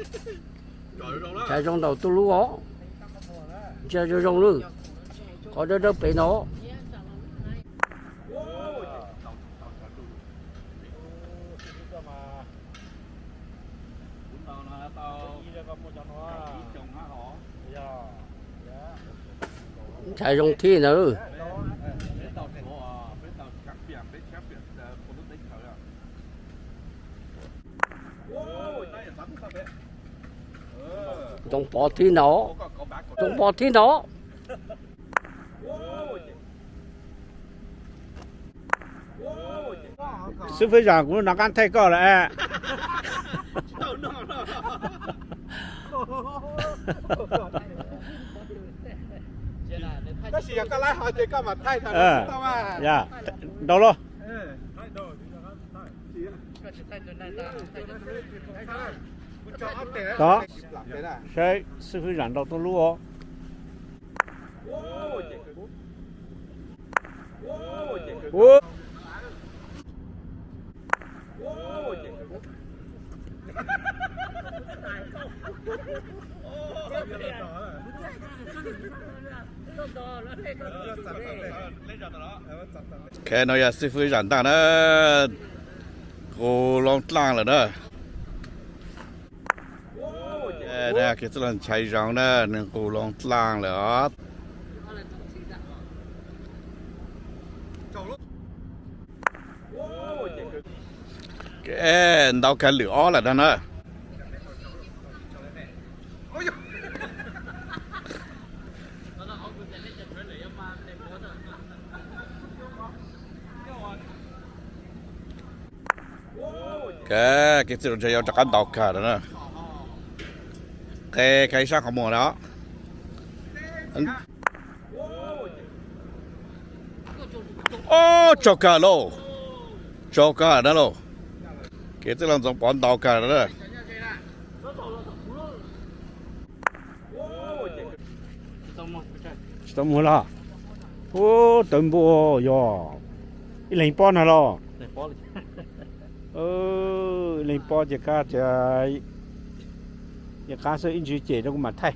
Ntshai zoo ntaus tuj lub os. Ntsia zoo zoo lawm. Qhov dawb dawb pem no. Ntshai zoo thiab ntawd. Ntxoov Pov thiab ntawd. Ntxoov Pov thiab ntawd. Xib fwb Zam, kuv nov qab thaij koj lawm. Tab sis yog koj laib ho ces koj mam thaij tau. Nraus los. Tod, saib xib fwb Zam ntaus tuj lub os. Ok, no yog xib fwb Zam Ntaj na, nqus loo dlaaj lawm na. Kev txwj laug Ntshai Zoo na, nws nqus loo dlaaj lawm os. Ntaus kag lwm ob lawm no na. Kev txwj laug Ntshai Zoo rov qab ntaus kag lawm na. Qe kag ib sab qhov muag na. Ob, tsau kag lauj. Tsau kag na lauj. Kev txwj laug Ntxoov Pov ntaus kag na. Tsis tau muag los? Ub, tawv npua yog ib leeg pob na los? Ib leeg pob ces kab tias yog qab xwb, ib ntsis cem rau kuv mam thaij.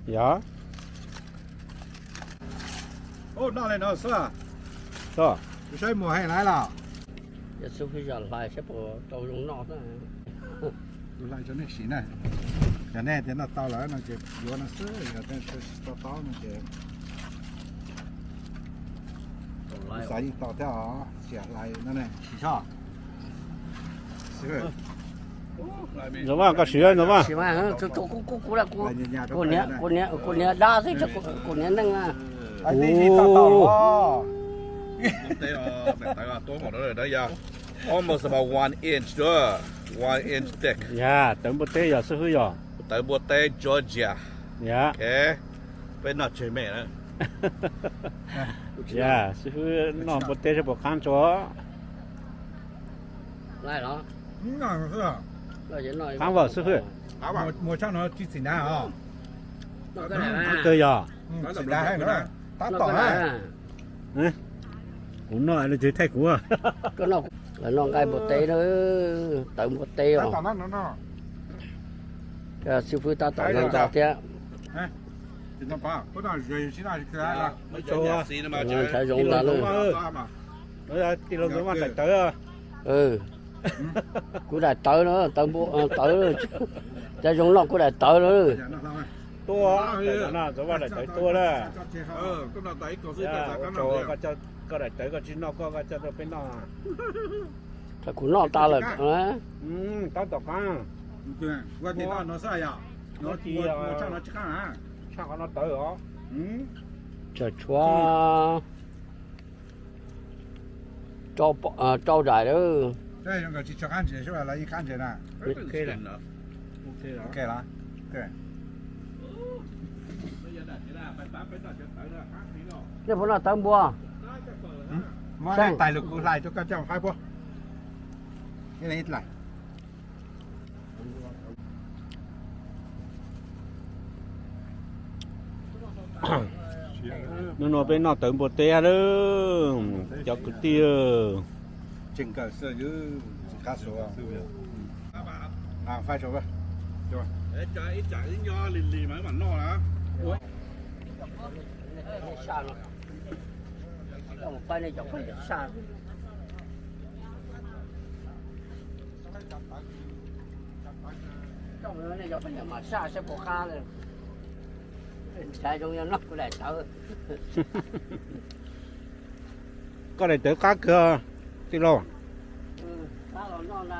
Yog. Noj li no xwb. Kuv saib muag heev lawm los. Yog xib fwb Zam hlais saib puas tau zoo noj xwb. Kuv hlais rau nej siv na. Yog nej tias noj tau lawm no ces yuav no xwb, yog nej tsis tau taub no ces kuv xav yeej tau thiab os, tsiam hlais no ne, siv tso. Ntxoov Vaj, koj siv Ntxoov Vaj. Siv mas, kuv, kuv, kuv, kuv, kuv niag dab xwb, kuv niag neeg. Almost about one inch, one inch thick. Yog, tawv npua teb yog xib fwb yog. Tawv npua teb Georgia. Yog. Peb noj tseg me na. Yog, xib fwb noj npua teb saib puas qab tso. Qab vas xib fwb. Muag tshaj no tsis txim na os. Kawg yog. Tab tom na. Kuv noj los tsis thaij kuv. Noj nqaij npua teb na, tawv npua teb os. Xib fwb tab tom noj thiab. Ntshai zoo ntag lawm. Tij laug Ntxoov Vaj daim tawv. Kuv daim tawv no, tawv npua tawv. Ntshai zoo noj kuv daim tawv lawm. Tuaj, Ntxoov Vaj daim tawv tuaj lawm. Koj daim tawv koj tsis noj koj, koj coj tuaj peb noj. Thaum kuv noj tas lawm. Tab tom qab. Tshaj qhov no tawv os. Tsawg tshuav. Rau daim lawm. Nej puas noj tawv npua? Tais lus kuv hlais rau koj coj faib puab. Hnub no peb noj tawv npua teb lawm cov kwv tij. Coj nej cov poj niam mam saj saib puas qab, ntshe zoo yog noj kuv daim tawv. Koj daim tawv qab kawg tij laug. Qab los noj na,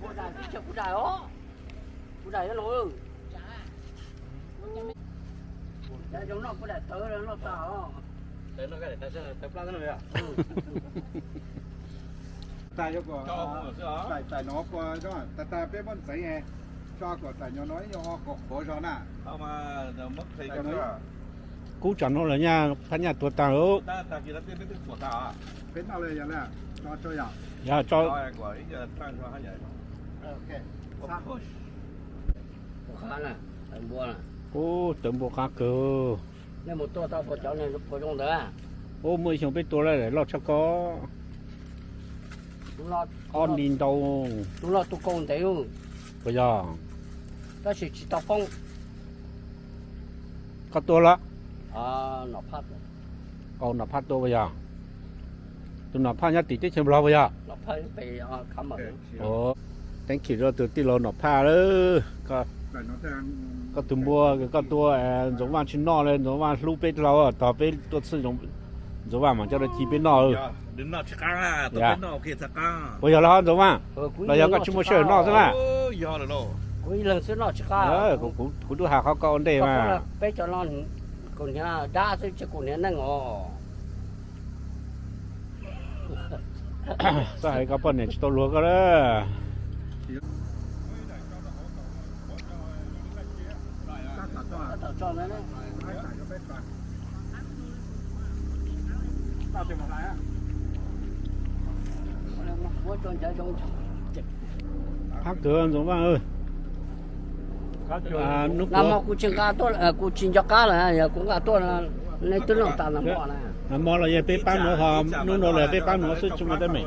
kuv daim, kuv daim os, kuv daim no. Ntshe zoo noj kuv daim tawv noj tag os. Tas, tas no, tas tas peb muab ntxeev, tso kom tas no ib nyuag qhuav qhuav zog na. Kub tsam no lawm nyaj, phab nyaj tuag tag lawm. Peb noj li yog, yog tso. Ub, tawv npua qab kawg. Nej mus tua tau puas cov niag puas zoo ntawd? Ub, muaj ib xyoo peb tua lawm loj tshaj ko. Ob ni ntau. Tus no tus kaus ntev, puas yog? Tab sis tsis tau poob. Koj tua lawm? Nom Phaj tua puas yog? Tus Nom Phaj nyob tim teb chaws Nplog puas yog? Thank you rau tus tij laug Nom Phaj lawm. Koj tus npua koj tua, Ntxoov Vaj tsis noj li, Ntxoov Vaj hlub peb hlo, tog peb tuaj txhij Ntxoov Vaj mas coj rau ci peb noj. Puas yog los ho Ntxoov Vaj? Los yog koj tsis muaj sij hawm noj xwb na? Kuv twb has qhov koj ua ntej mas. Peb cov no kuv niag dab xwb tsis kuv niag neeg os. Txhob hais koj poj niam tsis tau luag koj lawm. Qab kawg Ntxoov Vaj. Hnub no kuv tsis nqa tuaj, kuv tsis nco qab lawm, yog kuv nqa tuaj nej twb noj tas nag hmo na. Nag hmo los yog peb pab nuav ho, hnub no los peb pab nuav xwb tsis muaj teeb meem.